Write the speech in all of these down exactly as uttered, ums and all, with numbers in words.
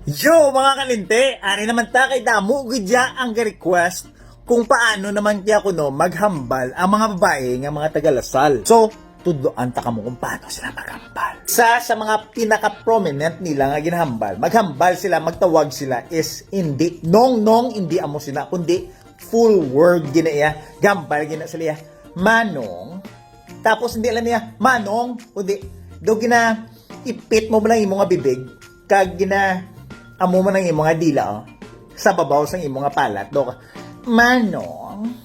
Yo, mga kalinti, ari naman ta kay damo gid ya ang request kung paano naman kaya kuno maghambal ang mga babae nga mga taga Lasal. So, tudloan ta kamo kung paano sila maghambal. Sa sa mga pinaka-prominent nila nga ginhambal, maghambal sila, magtawag sila is hindi nong nong, hindi amo sina, kundi full word gina iya. Gambal gina sila iya. Manong. Tapos hindi lang niya manong, kundi do gina ipit mo lang imo nga bibig kag gina amo man ang imo nga dila, oh, sa babaw sang imo nga palat, do ka, "Manong,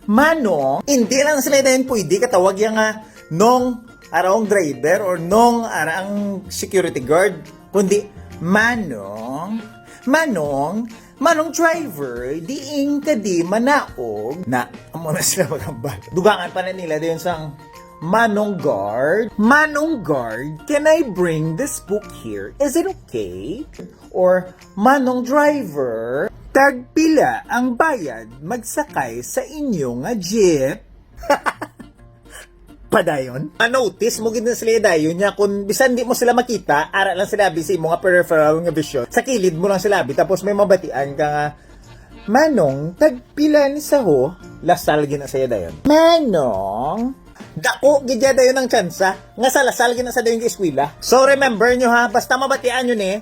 Manong." Hindi lang sila dayon pwede katawag yang nga nong ara ang driver or nong ara ang security guard, kundi, "Manong, Manong, Manong driver, diin ka di manaog?" Na, amo na sila maghambal. Dugangan pa na nila dayon sang, "Manong guard, Manong guard, can I bring this book here? Is it okay?" Or, "Manong driver, tagpila ang bayad magsakay sa inyo nga jeep?" Padayon. Ma-notice mo gid na sila dayon niya kung bisan di mo sila makita, ara lang sila abi sa imo nga peripheral nga vision. Sa kilid mo lang sila abi, tapos may mabatian ka nga, "Manong, tagpila ni saho?" Lasal gid na siya dayon. "Manong." Dako gid ya dayon ang tsansa nga sa Lasal gid na sa dayon eskwela. So remember nyo ha, basta mabatian nyo ni,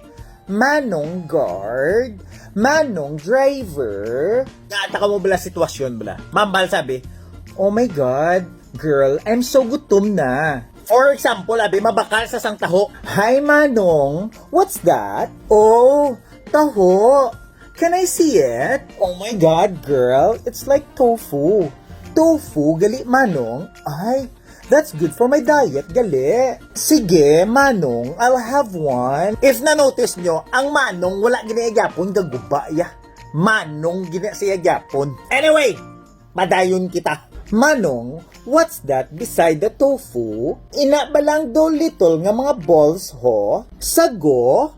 "Manong guard, Manong driver." Naata ka mo bala sitwasyon bala. Mambal sabi, "Oh my God, girl, I'm so gutom na." For example, abi, mabakal sa sang taho. "Hi, Manong. What's that? Oh, taho. Can I see it? Oh my God, girl, it's like tofu. Tofu, gali, Manong. Ay, that's good for my diet, gali. Sige, Manong, I'll have one." If na-notice nyo, ang Manong wala gina gyapon gaguba ya. Manong gina siya gyapon. Anyway, padayon kita. "Manong, what's that beside the tofu? Ina ba lang do little nga mga balls ho? Sago?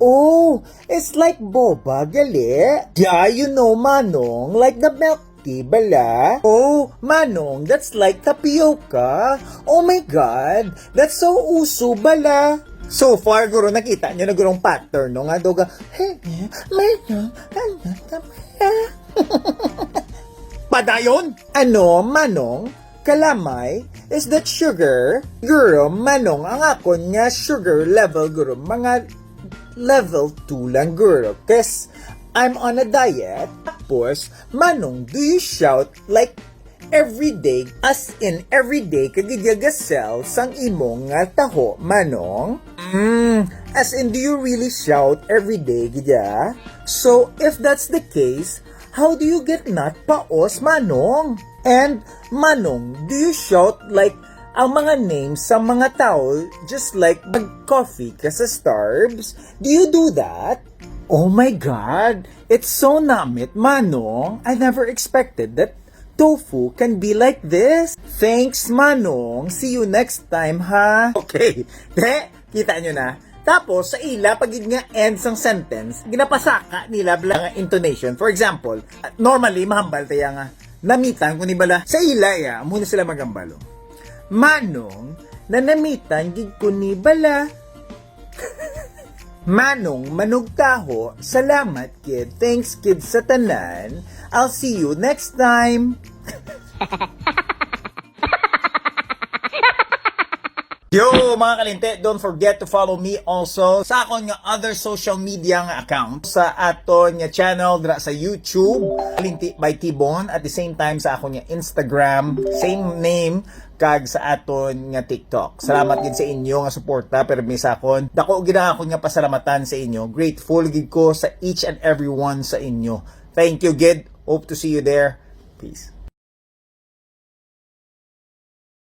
Oh, it's like boba, gali." "Yeah, you know, Manong, like the milk tea bala." "Oh, Manong, that's like tapioca. Oh my God, that's so uso bala." So far, guro, nakita nyo na, guro, ang pattern, no? Nga daw ga, "Hey, Manong, ano, tapioca?" Padayon? "Ano, Manong? Kalamay? Is that sugar?" "Guro, Manong, ang akon nga sugar level, guro, mga level two lang, guro. Cause I'm on a diet." Tapos, "Manong, do you shout like every day, as in every day, kag gid ya gasell sang imo nga taho, Manong?" "Mm, as in, do you really shout every day, gid ya? So, if that's the case, how do you get nat paos, Manong? And, Manong, do you shout like ang mga names sa mga tao, just like mag-coffee ka sa Starbucks? Do you do that? Oh my God, it's so namit, Manong. I never expected that tofu can be like this. Thanks, Manong. See you next time, ha?" Okay. Te, kita nyo na. Tapos, sa ila pa gid nga end sang sentence, ginapasaka nila bala nga intonation. For example, normally, mahambal tayo nga, "Namitan ko ni bala." Sa ila, ya, muna sila magambalo. "Manong, nanamitan gid ko ni bala." "Manong, manugtaho, salamat kid. Thanks kid sa tanan. I'll see you next time." Yo, mga kalinti, don't forget to follow me also sa akon nga other social media nga account, sa aton nga channel dira sa YouTube, Kalinti by Tibon, at the same time sa akon nga Instagram, same name, kag sa aton nga TikTok. Salamat gid sa inyo nga suporta, permi sa akon. Dako gid ang akon nga pasalamatan sa inyo. Grateful gid ko sa each and every one sa inyo. Thank you gid. Hope to see you there. Peace.